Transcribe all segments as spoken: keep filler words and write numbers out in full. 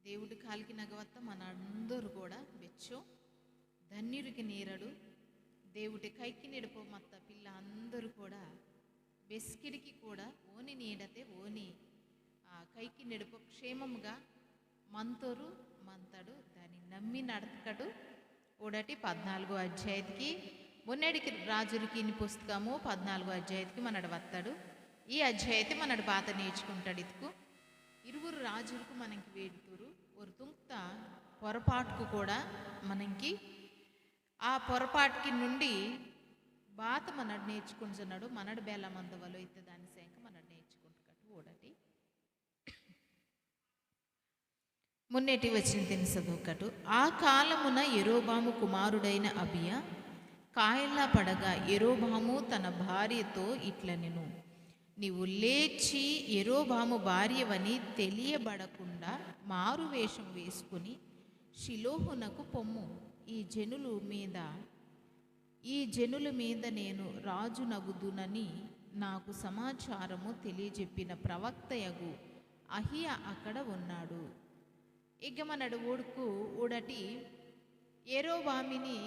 దేవుడి కాలికి నగవత్త మనందరూ కూడా బెచ్చు ధన్యుడికి నేరడు. దేవుడి కైకి నిడపో మత్త పిల్ల అందరూ కూడా బెస్కిడికి కూడా ఓని నీడతే ఓని ఆ కైకి నిడపో క్షేమముగా మంతోరు మంతడు దాని నమ్మి నడతకడు. ఓడటి పద్నాలుగో అధ్యాయతికి మున్నెడికి రాజులకి ఇన్ని పుస్తకము పద్నాలుగో అధ్యాయతికి మనడు వత్తడు. ఈ అధ్యాయతి మనడు బాత నేర్చుకుంటాడు ఇతుకు ఇరువురు రాజులకు మనకి వేడుతురు. ఓరు తుంక్త పొరపాటుకు కూడా మనకి ఆ పొరపాటుకి నుండి బాత మనడు నేర్చుకుంటున్నాడు. మనడు బేల మందవలో ఇత్త దాని సేంక మనడు నేర్చుకుంటున్నట్టు ఓడటి మున్నేటి వచ్చిన తిని చదువుకటు. ఆ కాలమున యెరోబాము కుమారుడైన అబియా కాయలా పడగా, యెరోబాము తన భార్యతో ఇట్లనెను, నీవు లేచి యెరోబాము భార్యవని తెలియబడకుండా మారువేషం వేసుకుని షిలోహునకు పొమ్ము. ఈ జనులు మీద ఈ జనుల మీద నేను రాజునగుదునని నాకు సమాచారము తెలియజెప్పిన ప్రవక్తయగు అహియా అక్కడ ఉన్నాడు. ఇక మనడు ఊడుకు ఊడటి యెరోబామిని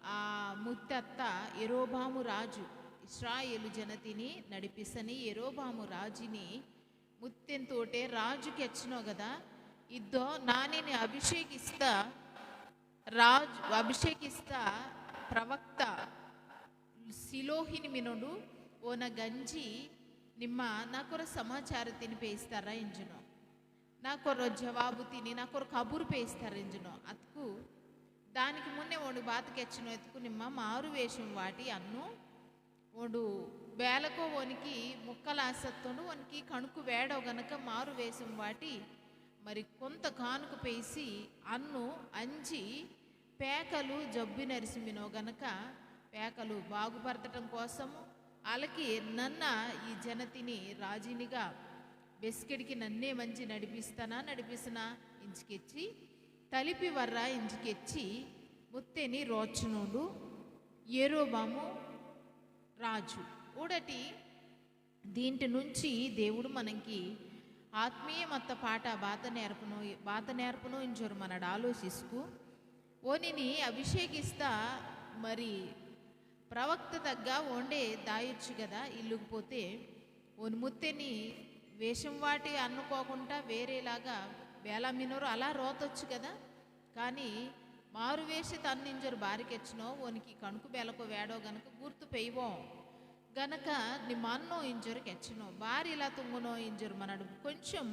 ఆ ముత్తత్త యెరోబాము రాజు ఇస్రాయేలు జనతిని నడిపిసని యెరోబాము రాజుని ముత్తెంతోటే రాజు కెచ్చినో కదా, ఇద్దో నానిని అభిషేకిస్తా రాజు అభిషేకిస్తా ప్రవక్త సిలోహిని మినొడు ఓన గంజి నిమ్మ నాకొర సమాచార తిని పేయిస్తారా ఇంజునో, నాకొర జవాబు తిని నాకొర కబురు పేయిస్తారా ఇంజునో. అతుకు దానికి మున్నే ఓండు బాత కెచ్చినో ఎత్తుకు నిమ్మ మారు వేషం వాటి అన్ను ఓండు బేలకో ఓనికి ముక్కలాసత్తోండు ఓనికి కణుకు వేడో గనక మారు వేషం వాటి మరి కొంత కానుక పేసి అన్ను అంజి పేకలు జబ్బినరిసిమినో గనక పేకలు బాగుపరచటం కోసము అలాగే నన్న ఈ జనతిని రాజునిగా బెస్కెడికి నన్నే మంచి నడిపిస్తానా నడిపిస్తున్నా ఇంచుకెచ్చి తలిపి వర్రా ఇంచుకెచ్చి ముత్తేని రోచనోడు యెరోబాము రాజు. ఊడటి దీంటి నుంచి దేవుడు మనకి ఆత్మీయ మత్త పాట బాత నేర్పను బాత నేర్పను ఇంజోరు మనడు ఆలోచిస్తూ ఓనిని అభిషేకిస్తా మరి ప్రవక్త తగ్గ ఓండే దాయొచ్చు కదా ఇల్లుకుపోతే ఓని ముత్తేని వేషం వాటి అనుకోకుండా వేరేలాగా వేల మినరు అలా రోతొచ్చు కదా. కానీ మారువేష తన్నింజరు బారికెచ్చినో ఓనికి కణుకు బెలకు వేడో గనక గుర్తు పెయ్యో గనక నిమ్మ అన్నో ఇంజరు కెచ్చినో బారి ఇలా తుంగునో ఇంజరు మనడు కొంచెం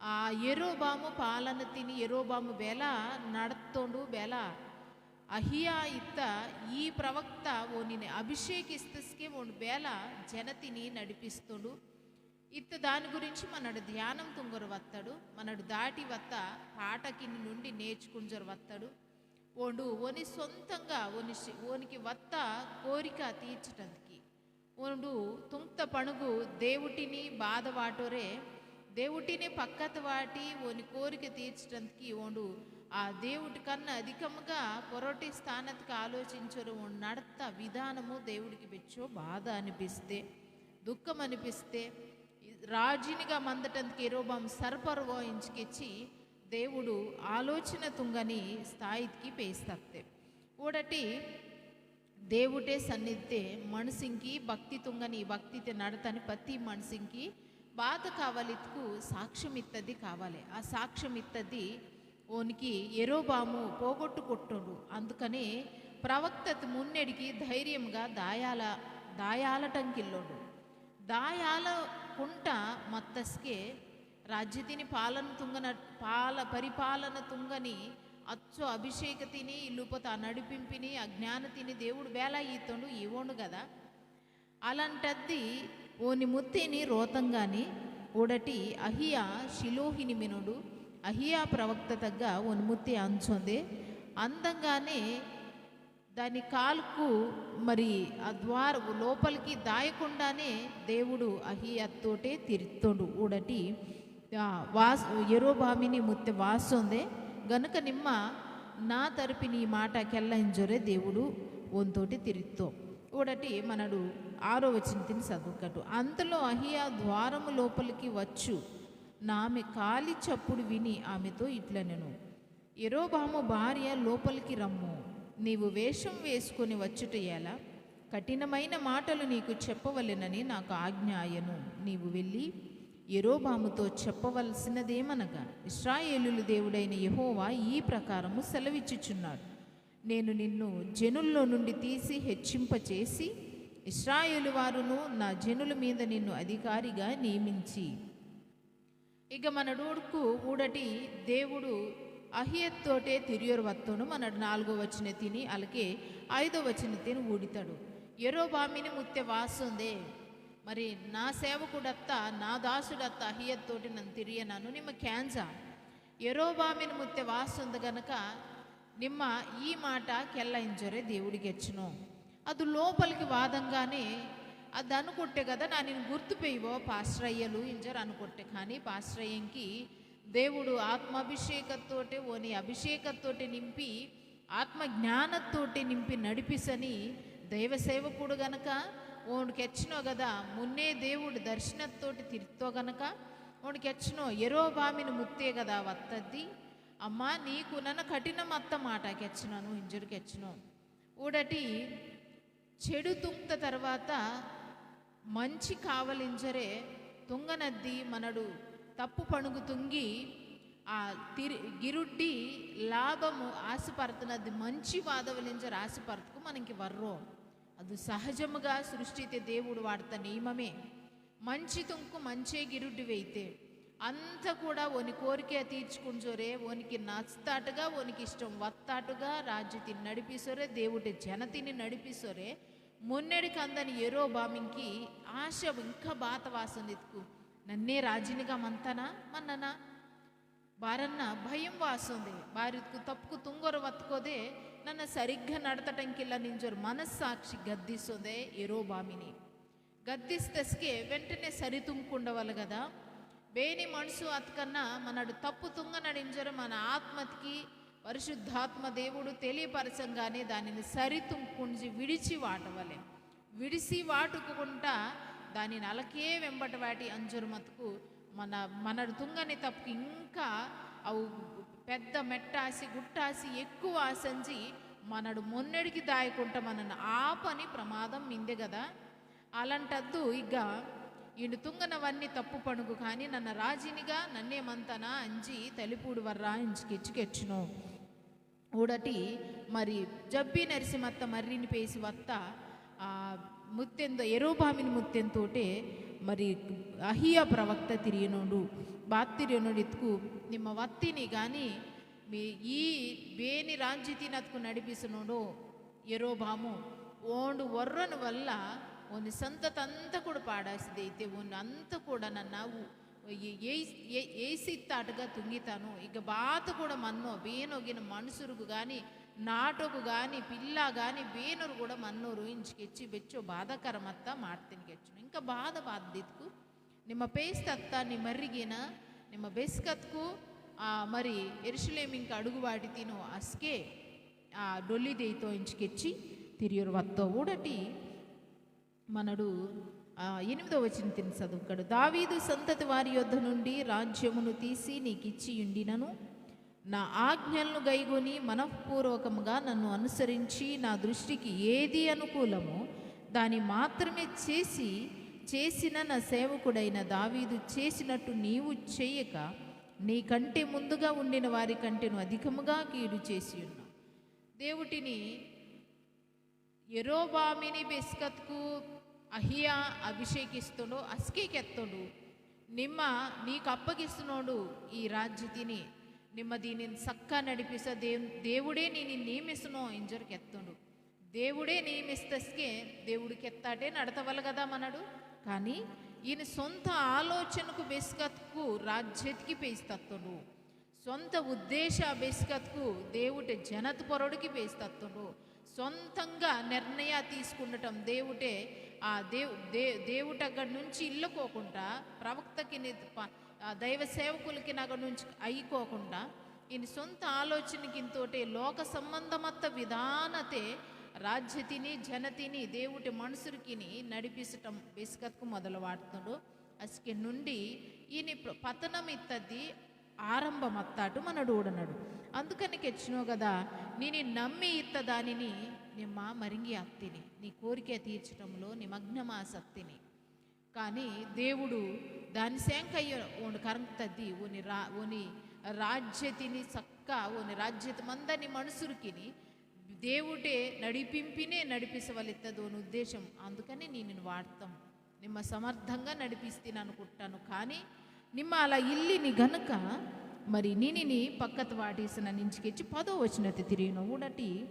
ఆ యెరోబాము పాలన తిని యెరోబాము బేల నడత్తోండు బేల అహియా ఇత్త ఈ ప్రవక్త ఓనిని అభిషేకిస్తస్కే ఓండు బేల జనతిని నడిపిస్తోండు. ఇత్త దాని గురించి మనడు ధ్యానం తుంగరు వత్తడు మనడు దాటి వత్త పాటకిని నుండి నేర్చుకుంజరు వత్తడు. ఓండు ఓని సొంతంగా ఓని శి- ఓనికి వత్త కోరిక తీర్చటందుకి ఓండు తుంక్త పణుగు దేవుటిని బాధ వాటోరే దేవుటిని పక్కత వాటి ఓని కోరిక తీర్చటందుకి ఓండు ఆ దేవుటి కన్నా అధికముగా పొరటి స్థానత్కి ఆలోచించరు ఓండు నడత్త విధానము దేవుడికి బెచ్చో బాధ అనిపిస్తే దుఃఖం అనిపిస్తే రాజునిగా మందటందుకు యెరోబాము సర్పర్వో ఇంచుకెచ్చి దేవుడు ఆలోచన తుంగని స్థాయికి పేస్తత్తే. ఊడటి దేవుటే సన్నిధితే మనసింకి భక్తి తుంగని భక్తితే నడతని ప్రతి మనసింకి బాధ కావాలిత్కు సాక్ష్యం ఇత్తది కావాలి. ఆ సాక్ష్యం ఇత్తది ఓనికి యెరోబాము పోగొట్టుకొట్టోండు. అందుకనే ప్రవక్తత మున్నెడికి ధైర్యంగా దాయాల దాయాలటంకిల్లోండు. దాయాల కుంట మత్తస్కే రాజ్యతిని పాలన తుంగన పాల పరిపాలన తుంగని అచ్చో అభిషేకతిని ఇల్లుపత నడిపింపిని ఆ జ్ఞానతిని దేవుడు బేలా ఈతోండు ఈవోండు కదా. అలాంటద్ది ఓని ముత్తేని రోతంగాని ఊడటి అహియా షిలోహిని మినుడు అహియా ప్రవక్త తగ్గ ఓని ముత్తే అంచొందే అందంగానే దాని కాల్కు మరి ఆ ద్వార లోపలికి దాయకుండానే దేవుడు అహియాతోటే తిరుత్తోండు ఊడటి ఆ, వాస్ యెరోబామిని ముత్తె వాసొందే గనుక నిమ్మ నా తరపిని ఈ మాట కెల్ల ఇంజొరే దేవుడు ఓంతోటి తిరిత్తో. ఊడటి మనడు ఆరో వచనతిని చదువుకటు. అంతలో అహియా ద్వారము లోపలికి వచ్చు ఆమె కాలి చప్పుడు విని ఆమెతో ఇట్లనెను, యరొబాము భార్య, లోపలికి రమ్ము. నీవు వేషం వేసుకొని వచ్చుట ఎలా? కఠినమైన మాటలు నీకు చెప్పవలెనని నాకు ఆజ్ఞ ఆయను. నీవు వెళ్ళి యరొబాముతో చెప్పవలసినదేమనగా, ఇస్రాయేలుల దేవుడైన యెహోవా ఈ ప్రకారము సెలవిచ్చుచున్నాడు, నేను నిన్ను జనుల్లో నుండి తీసి హెచ్చింపచేసి, ఇస్రాయేలు వారును నా జనుల మీద నిన్ను అధికారిగా నియమించి. ఇక మనడు ఊడుకు ఊడటి దేవుడు అహియత్తోటే తిరియోరు వత్తోను మనడు నాలుగో వచన తిని అలాగే ఐదో వచన తిని ఊడితాడు. యరొబామిని ముత్తె వాసొందే, మరి నా సేవకుడత్త, నా దాసుడత్త అహియత్తోటి నన్ను తిరియనను నిమ్మ కేంజా. యరొబామిని ముత్తె వాసొంద గనక నిమ్మ ఈ మాట కెల్ల ఇంజొరే దేవుడు కెచ్చినో. అది లోపలికి వాదంగానే అది అనుకుంటే కదా, నా నేను గుర్తు పెయ్యవో పాస్టరయ్యలు ఇంజరు అనుకుంటే, కానీ పాస్టరయ్యంకి దేవుడు ఆత్మాభిషేకతోటే, ఓని అభిషేకతోటే నింపి, ఆత్మ జ్ఞానతోటే నింపి నడిపిసని దైవ సేవకుడు గనక ఓడికి ఎచ్చినో కదా, మున్నే దేవుడు దర్శనతోటి తిరుతో గనక ఓడికి ఎచ్చినో, యరొబామిని ముత్తే కదా వత్తద్ది. అమ్మా, నీకు నన్న కఠినమత్త మాట కెచ్చినాను, ఇంజురు కెచ్చినో. ఊడటి చెడు తుంగ్త తర్వాత మంచి కావలింజరే తుంగనద్ది మనడు తప్పు పణుగు తుంగి ఆ తిరి-, గిరుడ్డి లాభము ఆశపడుతున్నది మంచి వాదవలింజరు ఆశపడుతుకు మనకి వర్రో. అది సహజముగా సృష్టితే దేవుడు వాడత నియమమే. మంచి తుంకు మంచే గిరుడ్డి వెయితే అంత కూడా ఓని కోరిక తీర్చుకుంజోరే, ఓనికి నచ్చుతాటుగా, ఓనికి ఇష్టం వత్తాటుగా రాజ్యతిని నడిపిసోరే, దేవుడి జనతిని నడిపిసోరే. మున్నెడి కందని యరొబామింకి ఆశ ఇంకా బాత వాసనెత్తుకు, నన్నే రాజునిగా మంతనా మన్ననా? బారన్న భయం వాసొందే, బారిత్కు తప్పుకు తుంగొర వత్తుకోదే, నన్న సరిగ్గా నడతటంకిల్ల నింజొరు మనస్సాక్షి గద్దిసొందే యరొబామిని. గద్దిస్తస్కే వెంటనే సరితుంకుండవలు కదా. బేని మనసు అతకన్నా మనడు తప్పు తుంగనడింజొరు మన ఆత్మతికి పరిశుద్ధాత్మ దేవుడు తెలియపరచంగానే దానిని సరితుంకుంజి విడిచి వాటవలే. విడిసి వాటుకుంటా దానిని అలకే వెంబట వాటి అంజురు మతుకు మన, మనడు తుంగని తప్పుకి ఇంకా అవు పెద్ద మెట్టాసి, గుట్టాసి, ఎక్కువ ఆసంజి మనడు మొన్నడికి దాయకుంట మనను ఆ పని ప్రమాదం మిందే కదా. అలాంటద్దు ఇక ఈడు తుంగనవన్నీ తప్పు పణుగు కానీ నన్న రాజినిగా నన్నే మంతనా అంజి తలిపూడు వర్రా ఇంచి కెచ్చి కెచ్చును. ఊడటి మరి జబ్బి నరిసి మత్త మర్రిని పేసి వత్త ఆ ముత్తెంద ఎరోబామిని ముత్తెంతోటే మరి అహియా ప్రవక్త తిరియనోడు బాత్తిరియనోడు ఇత్కు నిమ్మ వత్తిని గాని మీ ఈ బేని రాంజితినత్కు నడిపిసినోడు ఎరోబాము ఓండు వర్రను వల్ల ఓని సంతతంత కూడా పాడాసిదైతే ఓని అంత కూడా నన్న ఉ-, ఏ-, ఏ-, ఏ-, ఏసిత్తాటుగా తుంగితాను. ఇక బాత కూడా మన్నో బేనొగిన మనుసురుకు గాని నాటోకు గాని పిల్ల గాని బేనోరు కూడా మన్నోరు ఇంచి కెచ్చి బెచ్చో బాధాకరమత్త మాడ్తిని కెచ్చును. ఇంకా బాధ బాధ్యతకు నిమ్మ పేస్తత్త నీ మర్రిగిన నిమ్మ బెస్కత్కు ఆ మరి ఎరుషలేం ఇంకా అడుగువాటి తిను అస్కే ఆ డొల్లి దేయితో ఇంచి కెచ్చి తిరియోరు వత్తో ఊడటి మనడు ఆ ఎనిమిదో వచనం తిని చదువుకడు. దావీదు సంతతి వారి యొద్ద నుండి రాజ్యమును తీసి నీకిచ్చి ఉండినను నా ఆజ్ఞలను గైగొని మనఃపూర్వకముగా నన్ను అనుసరించి నా దృష్టికి ఏది అనుకూలమో దాని మాత్రమే చేసి చేసిన నా సేవకుడైన దావీదు చేసినట్టు నీవు చేయక నీకంటే ముందుగా ఉండిన వారి కంటేను అధికముగా కీడు చేసి ఉన్నావు. దేవుటిని ఎరోబామిని బెస్కత్కు అహియా అభిషేకిస్తుండు, అస్కే కెత్తుండు. నిమ్మ నీకు అప్పగిస్తునోడు ఈ రాజ్యతిని. నిమ్మ దీనిని సక్క నడిపిస దే-, దేవుడే నేను నియమిస్తునో ఇంజరు కెత్తుండు. దేవుడే నియమిస్తస్కే దేవుడు కెత్తాటే నడతవలు కదా మనడు. కానీ ఈయన సొంత ఆలోచనకు బెస్కత్కు రాజ్యతికి పేస్తత్తుండు. సొంత ఉద్దేశ బెస్కత్కు దేవుటే జనత పొరడుకి పేస్తత్తుండు. సొంతంగా నిర్ణయ తీసుకుండటం దేవుటే ఆ దేవు-, దే-, దేవుటగ్గడి నుంచి ఇల్లుకోకుండా ప్రవక్తకి ని-, ప-, ఆ దైవ సేవకులకి నగ నుంచి అయికోకుండా ఈయన సొంత ఆలోచనకింతోటే లోక సంబంధమత్త విధానతే రాజ్యతిని జనతిని దేవుటే మనుసురికిని నడిపిసటం బెస్కత్కు మొదలు వాడుతుండు. అస్కె నుండి ఈని ప్ర-, పతనం ఇత్తది ఆరంభం అత్తాటు మనడు ఊడనడు. అందుకని కెచ్చినో కదా, నేను నమ్మి ఇత్తదానిని నిమ్మ మరింగి అత్తిని, నీ కోరిక తీర్చటంలో నిమగ్నమా సత్తిని. కానీ దేవుడు దాని సేంకయ్య ఓని కరంతద్ది, ఓని రా-, ఓని రాజ్యతిని సక్క, ఓని రాజ్యత మందని మనుసురికిని దేవుడే నడిపింపినే నడిపిసవలెత్తది ఓని ఉద్దేశం. అందుకని నేను వాడతాం, నిమ్మ సమర్థంగా నడిపిస్తాను అనుకుంటాను. కానీ నిమ్మ అలా ఇల్లిని గనుక మరి నినిని పక్కత వాటేసిన నించుకెచ్చి పదో వచనత తిరిగిన ఊడటి.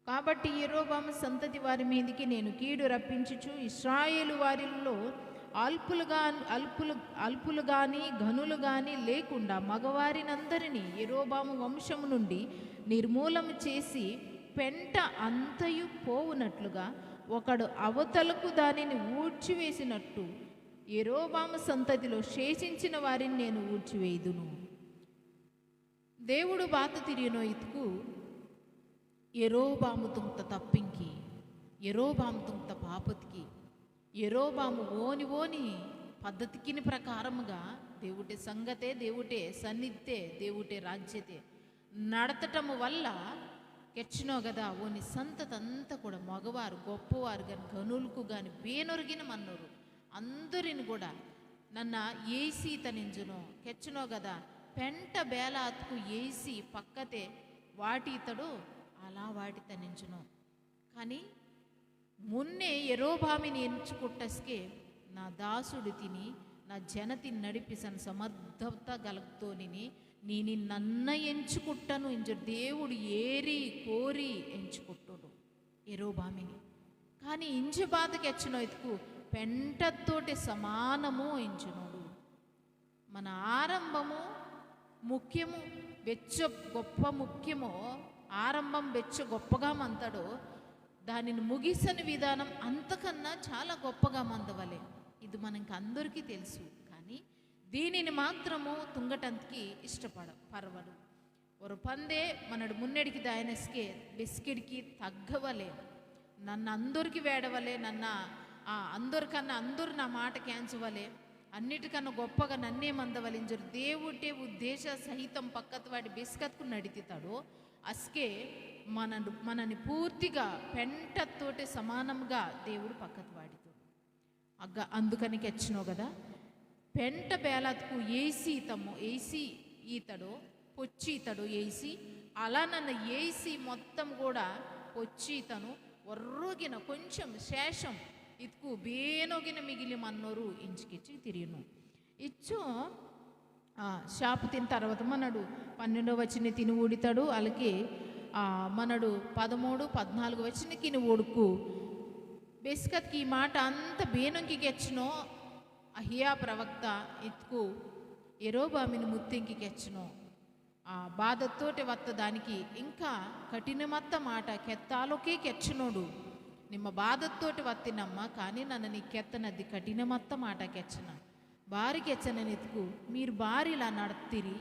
కాబట్టి యెరోబాము సంతతి వారి మీదికి నేను కీడు రప్పించుచు, ఇస్రాయేలు వారిలో అల్పులుగా, అల్పులు, అల్పులు గాని, ఘనులు గాని లేకుండా మగవారినందరినీ యెరోబాము వంశము నుండి నిర్మూలము చేసి, పెంట అంతయు పోవునట్లుగా ఒకడు అవతలకు దానిని ఊడ్చివేసినట్టు యెరోబాము సంతతిలో శేషించిన వారిని నేను ఊడ్చివేయుదును. దేవుడు బాత తిరిగినో ఇతుకు యెరోబాము తుంక్త తప్పింకి, యెరోబాము తుంక్త పాపతికి, యెరోబాము ఓని ఓని పద్ధతికిని ప్రకారముగా దేవుటే సంగతే, దేవుటే సన్నిధే, దేవుటే రాజ్యతే నడతటము వల్ల కెచ్చినో కదా, ఓని సంతతంతా కూడా మగవారు, గొప్పవారు గాని, గనులకు గాని, బేనొరిగిన మన్నోరు అందరిని కూడా నన్న ఏసి తనించును. కెచ్చినో కదా, పెంట బేలాత్కు ఏసి పక్కతే వాటితడు, అలా వాటి తనించును. కానీ మున్నే యెరోబామిని ఎంచుకుట్టస్కే నా దాసుడు తిని, నా జనతిని నడిపిసని సమర్థత గలగ్తోనిని, నీని నన్న ఎంచుకుట్టను ఇంజ దేవుడు ఏరి కోరి ఎంచుకుట్టుడు యెరోబామిని. కానీ ఇంజ బాధ కెచ్చినో ఇతుకు పెంటతోటి సమానము ఎంచునోడు. మన ఆరంభము ముఖ్యము, బెచ్చ గొప్ప ముఖ్యమో, ఆరంభం బెచ్చ గొప్పగా మంతడో, దానిని ముగిసని విధానం అంతకన్నా చాలా గొప్పగా మందవలే. ఇది మనకి అందరికీ తెలుసు. కానీ దీనిని మాత్రము తుంగటంతకి ఇష్టపడ పర్వడు. ఒరు పందే మనడు మున్నెడికి దాయనస్కే బెస్కిడికి తగ్గవలే, నన్న అందరికి వేడవలే, నన్న ఆ అందరికన్నా అందరు నా మాట కేంచవలే, అన్నిటికన్నా గొప్పగా నన్నే మందవలింజరు దేవుటే ఉద్దేశ సహితం పక్కతవాడి బెస్కత్కు నడితితాడు. అస్కే మన, మనని పూర్తిగా పెంటతోటే సమానంగా దేవుడు పక్కతవాడితో అగ్గ అందుకని కెచ్చినో కదా, పెంట బేలాత్కు ఏసి తమ్ము, ఏసి ఈతడో, పొచ్చి ఈతడో ఏసి, అలా నన్న ఏసి మొత్తం కూడా పొచ్చి ఈతను, ఒర్రోగిన కొంచెం శేషం ఇతుకు బేనోగిన మిగిలి మన్నోరు ఇంచుకిచ్చి తిరిగిను. ఇచ్చు ఆ, శాపతిన తర్వాత మనడు పన్నెండవ వచన తిని ఊడితాడు. అలాగే ఆ, మనడు పదమూడు, పద్నాలుగు వచన కిని ఊడుకు బెస్కత్కి ఈ మాట అంత బేనంకి కెచ్చినో. అహియా ప్రవక్త ఇత్కు యెరోబామిని ముత్తింకి కెచ్చినో. ఆ బాధతోటి వత్తదానికి ఇంకా కఠినమత్త మాట కెత్తాలోకే కెచ్చినోడు. నిమ్మ బాధతోటి వత్తినమ్మ, కానీ నన్న నీ కెత్తనది కఠినమత్త మాట కెచ్చన. బారి కెచ్చననిత్కు మీరు బారిలా నడత్తిరి.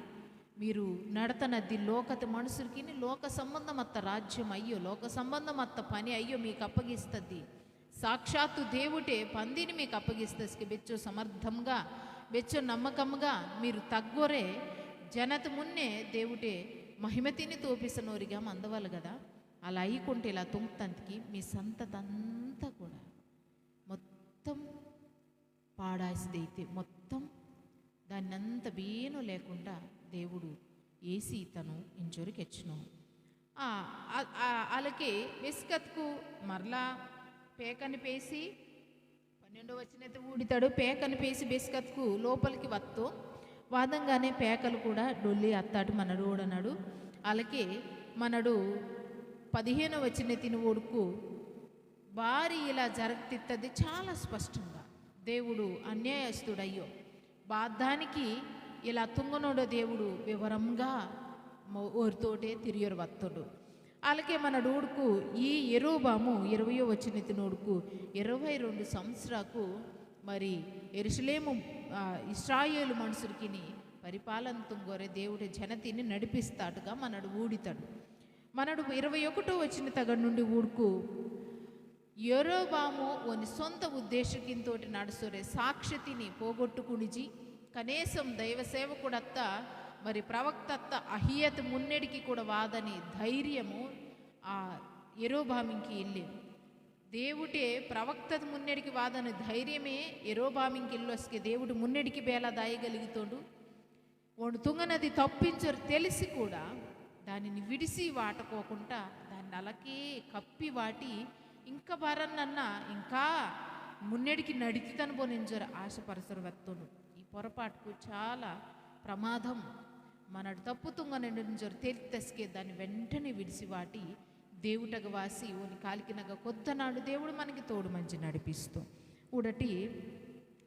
మీరు నడతనద్ది లోకత మనుషులకి లోక సంబంధమత్త రాజ్యం అయ్యో, లోక సంబంధమత్త పని అయ్యో మీకు అప్పగిస్తద్ది. సాక్షాత్తు దేవుటే పందిని మీకు అప్పగిస్తస్కి బెచ్చో సమర్థంగా, బెచ్చో నమ్మకంగా మీరు తగ్గోరే. జనత మున్నే దేవుటే మహిమతిని తోపిసనోరిగా మందవాలి కదా. అలా అయ్యకుంటే ఇలా తుంగతంతకి మీ సంతతంతా కూడా మొత్తం పాడాసిదైతే మొత్తం దాన్నంత బేను లేకుండా దేవుడు ఏసి తను ఇంజొరికెచ్చును. ఆ, ఆ, ఆ, అలాగే బెస్కత్కు మరలా పేకని పేసి పన్నెండో వచనతే ఊడితాడు. పేకని పేసి బెస్కత్కు లోపలికి వత్తు వాదంగానే పేకలు కూడా డొల్లి అత్తాడు మనడు ఊడనాడు. అలాగే మనడు పదిహేనో వచనతిని ఊడుకు బారి ఇలా జరగతిత్తది చాలా స్పష్టంగా. దేవుడు అన్యాయస్తుడయ్యో, బాధానికి ఇలా తుంగనోడో దేవుడు వివరంగా మొ-, ఓరితోటే తిరియోరు వత్తుడు. అలాగే మనడు ఊడుకు ఈ యెరోబాము ఇరవయో వచనతిని ఊడుకు ఇరవై రెండు సంవత్సరాకు మరి యెరూషలేము, ఆ, ఇస్రాయేలు మనుషులకిని పరిపాలన తుంగోరే దేవుడి జనతిని నడిపిస్తాడుగా మనడు ఊడితాడు. మనడు ఇరవై ఒకటో వచన తగడ నుండి ఊడుకు యరొబాము ఓని సొంత ఉద్దేశకింతోటి నడుసొరే సాక్షితిని పోగొట్టుకునిజి. కనీసం దైవ సేవకుడత్త, మరి ప్రవక్తత్త అహియత్ మున్నెడికి కూడా వాదని ధైర్యము ఆ యరొబామింకి ఇల్లే. దేవుటే ప్రవక్తత మున్నెడికి వాదని ధైర్యమే యరొబామింకి ఇల్లొస్కే దేవుడు మున్నెడికి బేలా దాయగలిగితోండు. ఓండు తుంగనది తప్పించరు తెలిసి కూడా దానిని విడిసి వాటకోకుండా దాన్ని అలాగే కప్పి వాటి ఇంకా బారన్నన్నా ఇంకా మున్నెడికి నడితితను బోనింజరు ఆశపరసరు వత్తుండు. ఈ పొరపాటుకు చాలా ప్రమాదం. మనడు తప్పు తుంగనెంజరు తేలితస్కే దాన్ని వెంటనే విడిసి వాటి దేవుటగ వాసి ఓని కాలికినగ కొద్దనాడు దేవుడు మనకి తోడు మంచి నడిపిస్తూ. ఊడటి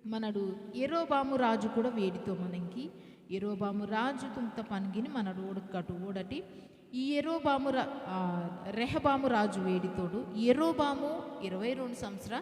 మనడు యరొబాము రాజు కూడా వేడితో మనంకి యరొబాము రాజు తుంత పనిగిని మనడు ఊడకటు ఊడటి ఈ యరొబాము రా-, ఆ, రెహబాము రాజు వేడితోడు. యరొబాము ఇరవై రెండు సంవత్సర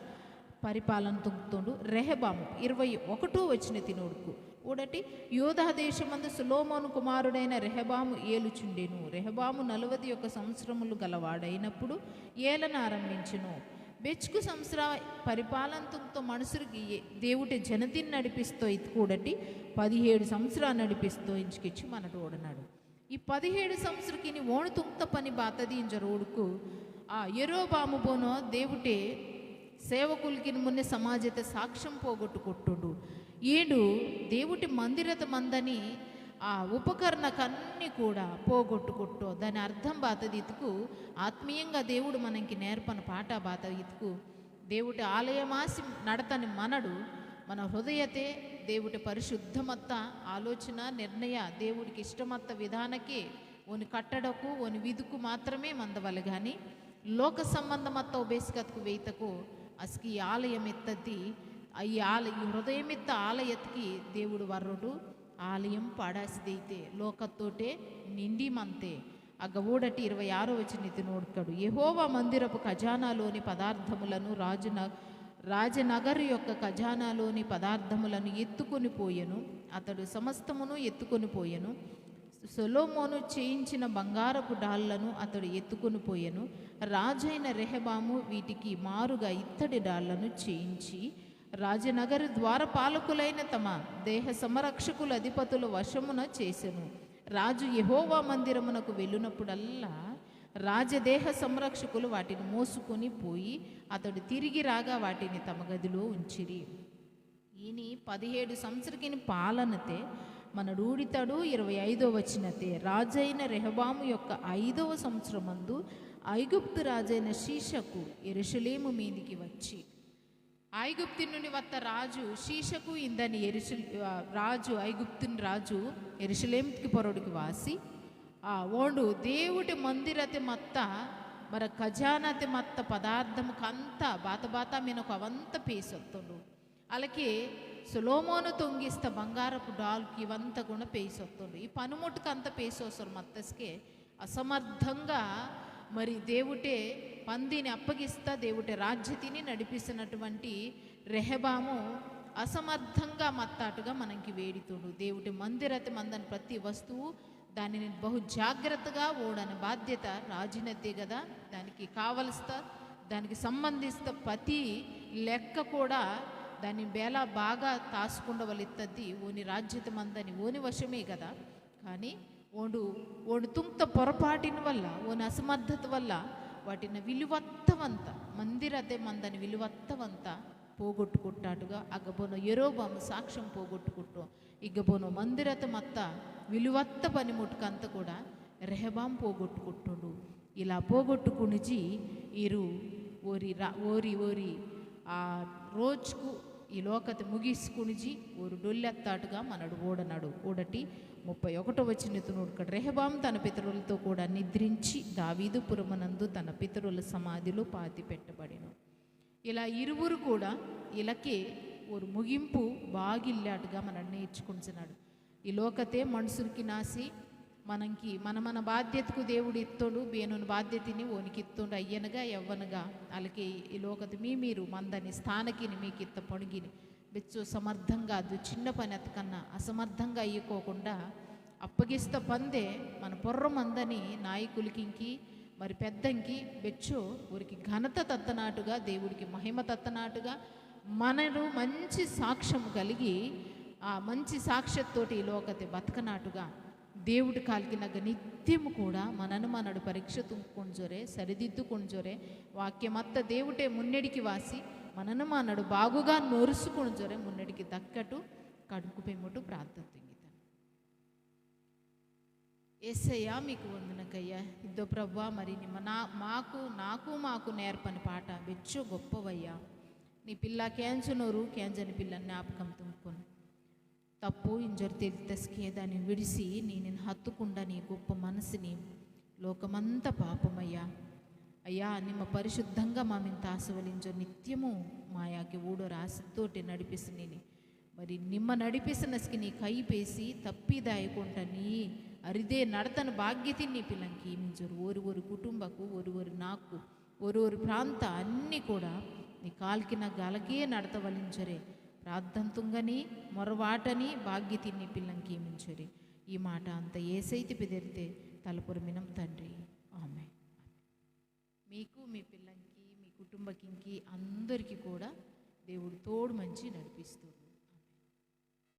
పరిపాలన తుంగుతోండు. రెహబాము ఇరవై ఒకటో వచనతిని ఊడుకు ఊడటి యూదా దేశమందు సొలొమోను కుమారుడైన రెహబాము ఏలుచుండెను. రెహబాము నలువది యొక్క సంవత్సరములు గలవాడైనప్పుడు ఏలన ఆరంభించెను. బెచ్కు సంవత్సర పరిపాలన తుంగ్తో మనుషులకి ఏ-, దేవుటే జనతిని నడిపిస్తో ఇత్కూడటి పదిహేడు సంవత్సరాలు నడిపిస్తో ఇంచుకిచ్చి మనడు ఓడనాడు. ఈ పదిహేడు సంవత్సరకిని ఓను తుంగ్త పని బాతది ఇంజరు ఊడుకు ఆ యరొబాము బోనో దేవుటే సేవకులకిని మున్నే సమాజతే సాక్ష్యం పోగొట్టుకొట్టుండు. ఈడు దేవుటి మందిరత మందని ఆ ఉపకరణ కన్ని కూడా పోగొట్టుకొట్టో. దాని అర్థం బాతది ఇతుకు ఆత్మీయంగా దేవుడు మనకి నేర్పన పాట బాత ఇతుకు దేవుటి ఆలయమాసి నడతని మనడు మన హృదయతే దేవుటి పరిశుద్ధమత్త ఆలోచన నిర్ణయ దేవుడికి ఇష్టమత్త విధానకే ఓని కట్టడకు ఓని విధుకు మాత్రమే మందవలె గాని లోక సంబంధమత్త బేసికత్కు వెయితకు అస్కి ఈ ఆలయం ఎత్తది. ఆ ఈ ఆల-, ఈ హృదయమిత్త ఆలయత్కి దేవుడు వర్రుడు ఆలయం పాడాసిదైతే లోకత్తోటే నిండి మంతే. అగ్గ ఊడటి ఇరవై ఆరో వచనతి నోడ్కడు. యెహోవా మందిరపు ఖజానాలోని పదార్థములను రాజున-, రాజనగరు యొక్క ఖజానాలోని పదార్థములను ఎత్తుకొని పోయెను. అతడు సమస్తమును ఎత్తుకొని పోయెను. సొలొమోను చేయించిన బంగారపు డాళ్లను అతడు ఎత్తుకొని పోయెను. రాజైన రెహబాము వీటికి మారుగా ఇత్తడి డాళ్లను చేయించి, రాజనగరు ద్వారపాలకులైన తమ దేహ సంరక్షకుల అధిపతుల వశమున చేసెను. రాజు యెహోవా మందిరమునకు వెళ్ళునప్పుడల్లా రాజదేహ సంరక్షకులు వాటిని మోసుకొని పోయి, అతడు తిరిగి రాగా వాటిని తమ గదిలో ఉంచిరి. ఈని పదిహేడు సంవత్సరకిని పాలనతే మనడు ఊడితడు. ఇరవై ఐదో వచనతే, రాజైన రెహబాము యొక్క ఐదవ సంవత్సరమందు ఐగుప్తు రాజైన షీషకు యెరూషలేము మీదికి వచ్చి, ఐగుప్తు నుండి వత్త రాజు షీషకు ఇందని యెరూష-, ఆ, రాజు, ఐగుప్తుని రాజు యెరూషలేంకి పొరడుకి వాసి, ఆ, ఓండు దేవుటి మందిరతే మత్త, మరి ఖజానాతే మత్త పదార్థము కంత బాత బాత మీనకు అవంత పేసొత్తుండు. అలాగే సొలొమోను తొంగిస్త బంగారపు డాల్కి ఇవంత కూడా పేసొత్తుండు. ఈ పనుముట్టుకు అంత పేసొస్తారు మత్తస్కే అసమర్థంగా మరి దేవుటే పందిని అప్పగిస్తా, దేవుటే రాజ్యతిని నడిపిస్తున్నటువంటి రెహబాము అసమర్థంగా మత్తాటుగా మనకి వేడితోడు. దేవుటే మందిరతే మందని ప్రతి వస్తువు దానిని బహు జాగ్రత్తగా ఓడని బాధ్యత రాజినద్దే కదా. దానికి కావలసిన, దానికి సంబంధించిన ప్రతి లెక్క కూడా దాన్ని బేలా బాగా తాసుకుండవలెత్తద్ది ఓని రాజ్యత మందని ఓని వశమే కదా. కానీ ఓండు, ఓండు తుంక్త పొరపాటిన వల్ల, ఓని అసమర్థత వల్ల వాటిన విలువత్తవంత, మందిరతే మందని విలువత్తవంత పోగొట్టుకుంటాటుగా అగ్గబోనో యెరోబాము సాక్ష్యం పోగొట్టుకుంటో. ఇగ్గబోనో మందిరత మత్త విలువత్త పనిముట్కంత కూడా రెహబాం పోగొట్టుకుంటుండు. ఇలా పోగొట్టుకునిజి ఈరు ఓరి రా-, ఓరి ఓరి ఆ రోజుకు ఈ లోకత ముగిసుకునిజి ఓరు డొల్లెత్తాటుగా మనడు ఓడనడు. ఓడటి ముప్పై ఒకటో వచనతు నోడుకడు. రెహబాం తన పితరులతో కూడా నిద్రించి దావీదు పురమునందు తన పితరుల సమాధిలో పాతి పెట్టబడెను. ఇలా ఇరువురు కూడా ఇలాకే ఓరు ముగింపు బాగిల్లాటుగా మనడు నేర్చుకుంటున్నాడు. ఈ లోకతే మనుషులకి నాసి మనకి మన మన బాధ్యతకు దేవుడు ఇత్తోడు, బేనుని బాధ్యతని ఓనికి ఇత్తోడు, అయ్యనగా ఎవ్వనగా. అలాగే ఈ లోకత మీ మీరు మందని స్థానకిని మీకు ఇత్త పొడిగిని బెచ్చు సమర్థంగా అది చిన్న పని అతకన్నా అసమర్థంగా అయ్యుకోకుండా అప్పగిస్త పందే మన పొర్ర మందని నాయకులకింకి మరి పెద్దంకి బెచ్చో ఊరికి ఘనత తత్తనాటుగా, దేవుడికి మహిమ తత్తనాటుగా, మనడు మంచి సాక్ష్యం కలిగి, ఆ మంచి సాక్ష్యతోటి ఈ లోకతే బతకనాటుగా, దేవుడి కాలికినగ్గ నిత్యము కూడా మనను మనడు పరీక్ష తుంకుంజొరే, సరిదిద్దుకుంజొరే, వాక్యమత్త దేవుడే మున్నెడికి వాసి, మనను మనడు బాగుగా నొరుసుకుంజొరే, మున్నెడికి దక్కటు కడుకు పెమ్ముటు ప్రార్థన తుంగితాను. ఏసయ్యా, మీకు వందనకయ్యా. ఇద్దో ప్రభువా, మరి నిమ్మ నా-, మాకు, నాకు మాకు నేర్పని పాట బెచ్చో గొప్పవయ్యా. నీ పిల్ల కేంజనోరు, కేంజని పిల్ల జ్ఞాపకం తుంకును. తప్పు ఇంజొరు తెలితస్కే దాన్ని విడిసి, నీ నిన్ను హత్తుకుండా నీ గొప్ప మనసుని లోకమంతా పాపమయ్యా. అయ్యా, నిమ్మ పరిశుద్ధంగా మామిని తాసవలించో నిత్యము మాయాకి ఊడో రాసితోటి నడిపిస్తుని. మరి నిమ్మ నడిపిస్తున్నస్కి నీ కై పేసి తప్పిదాయకుంట నీ అరిదే నడతన భాగ్యతిని నీ పిల్లంకి ఈమించరు. ఓరి ఓరి కుటుంబకు, ఓరి ఓరి నాకు, ఓరి ఓరి ప్రాంత అన్ని కూడా నీ కాల్కిన గలకే నడతవలించరే. ప్రార్థన తుంగని, మొరవాటని భాగ్యతిని నీ పిల్లంకి ఈమించరే. ఈ మాట అంత ఏసైతి పెదిరితే తలపురమినం తండ్రి. ఆమె. మీకు, మీ పిల్లంకి, మీ కుటుంబకింకి అందరికీ కూడా దేవుడు తోడు మంచి నడిపిస్తుండు.